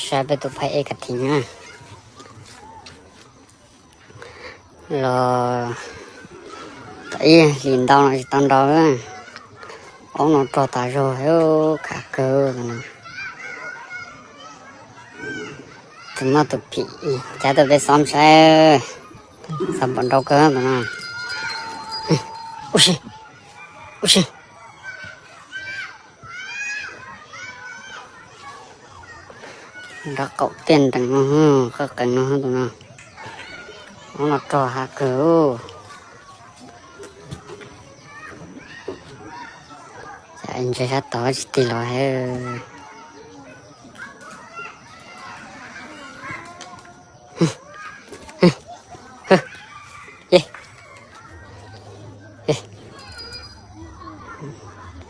Saib peb tus phab ej ka thim na. Los tau ib hlis ntau no tsis tau nrau. Aub no rog tas zog, khav kawg no. Tus no tus phim cav tuaj peb xov saib, xav pom nrau kawg tus no. Ub si, ub si. Nrab qaum tiaj ntees no, qab qees no tus no. Aub no rog hav kawg. Cas ntse sab tod tsis tig los.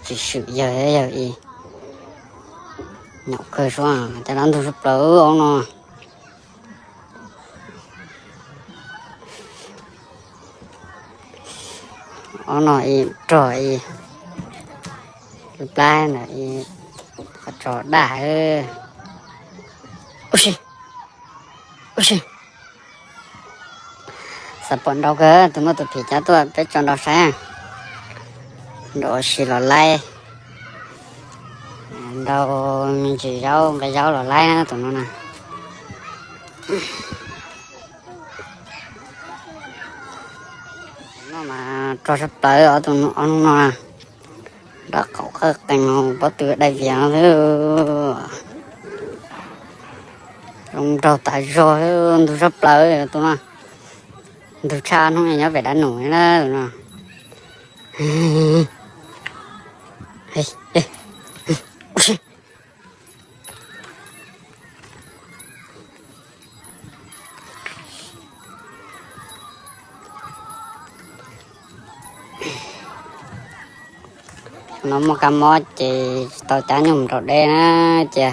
Tsis swm yawg, yawg ib nyuam kawg suab, cas dab ntug sab plaws aub no. Aub no ib rog ib plab ntawm ib qhov tso daj. Ub si, ub si. Xav pom nrau kawg, tus muaj tus phim cav tuaj peb tso nrau saib. Nrau ua si los laib, nrau me ntsis zaub nqaij zaub los laib na tus no na. No mas rog sab plaws ob tus no, ob hnub no na. Nrab qaum qab qees no pob tw dai vias no xwb. Zoo nraug tas zog, ntug sab plaws tus no. Ntug tshaj hnub nyob pem dab num na tus no. No muaj kab mob ces tsis tau cab nyuj mus rau deb na. Cia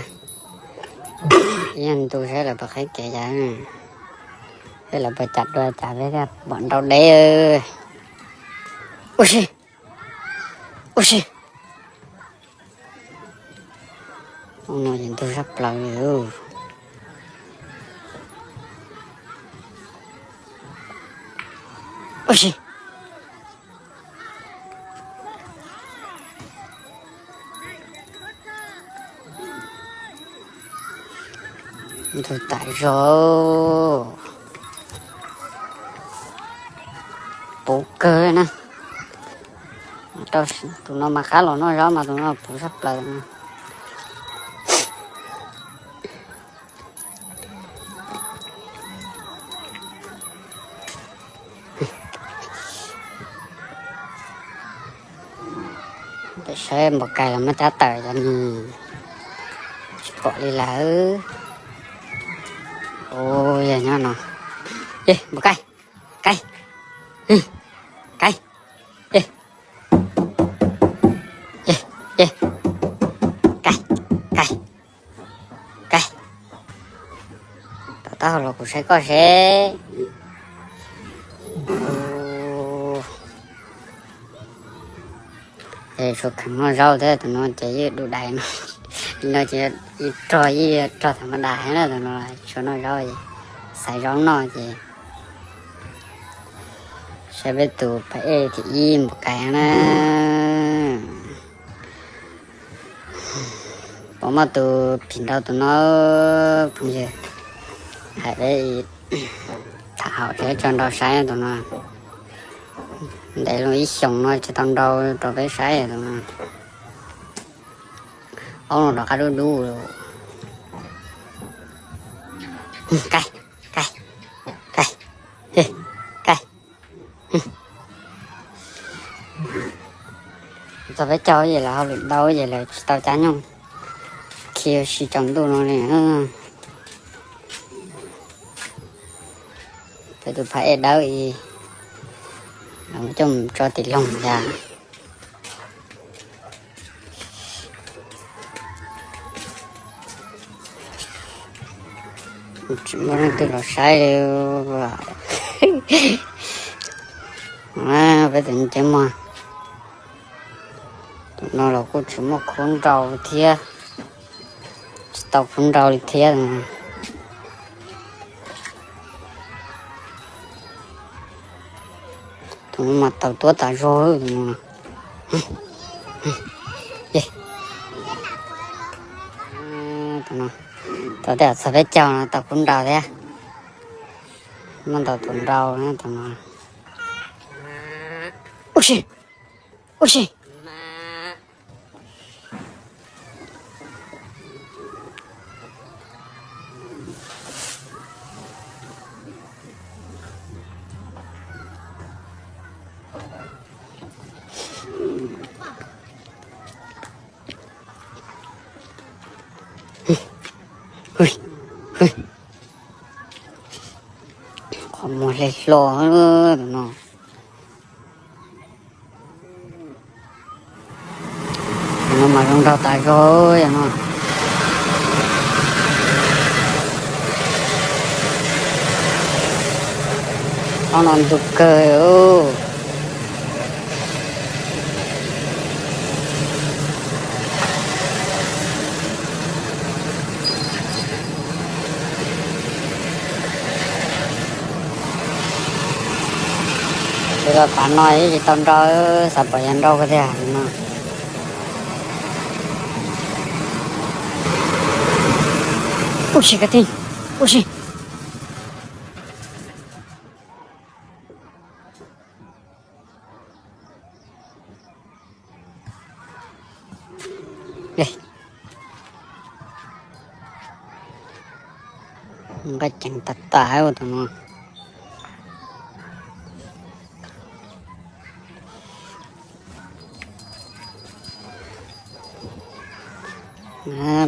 ib ntu saib lawv puas qhib kev cas, saib lawv puas cam dua cas peb thiaj pom nrau deb. Ub si, ub si. No ces ntug sab plaws li. Ub si. Ntug tas zog, puv kawg na. Tus no mas qab los noj zaub mas tus no puv sab plaws. Peb saib npua kais los muab cab tawm cov ni, tsis pom li lawm. Ua yog nyob no, npua kais, kais, kais, kais, kais. Tom taub hau los kuv saib koj seb. Tshuav kheev noj zaub thiab tus no ces yeej du dais no. No ces ib rog ib rog tham ma das na tus no, tshuav noj zaub, xaiv zaub noj ces. Saib peb tus phab ej thib ib npua kais na. Puas muaj tus phim nrau tus no phooj ywg? Hais peb tham hauv tso nrau saib tus no. Ntev los ib xyoos no tsis tau nrau rau peb saib tus no. Aub no rov qab dub dub. Kais, kais, kais, kais. Txog peb caug ces lawv hauj lwm ntau ces lawv tsis tau cab nyuj, khi ua si tsaus ntuj no li. Peb tus phab ej dawb ib, coj mus tso tim loog cas. Tsis muaj leej twg los saib li. Peb tus nce muag, tus no los kuj tsis muaj khub nrau thiab, tsis Tau kuv nrau li thiab. Tus no mas tau tuab tas zog. Tau tej txog peb caug no tau kuv nrau thiab. Muab ntau tus nrau tus no. Ua si, ua si. Qhov muag hle hlo tus no. Tus no mas zoo nraug tas zog yog no. Ob no ntug kawg. Tus los pav no ib tsis tau nrau, xav pom yog nrau tiag no. Ua si ka ti, ua si. Nqaij ceev tas tas tus no.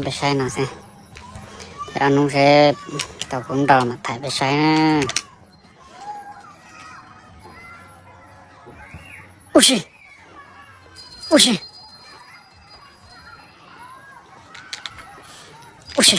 Peb saib no xwb, ob hnub seb tau kuv nrau mam thaij peb saib na. Ua si, ua si, ua si.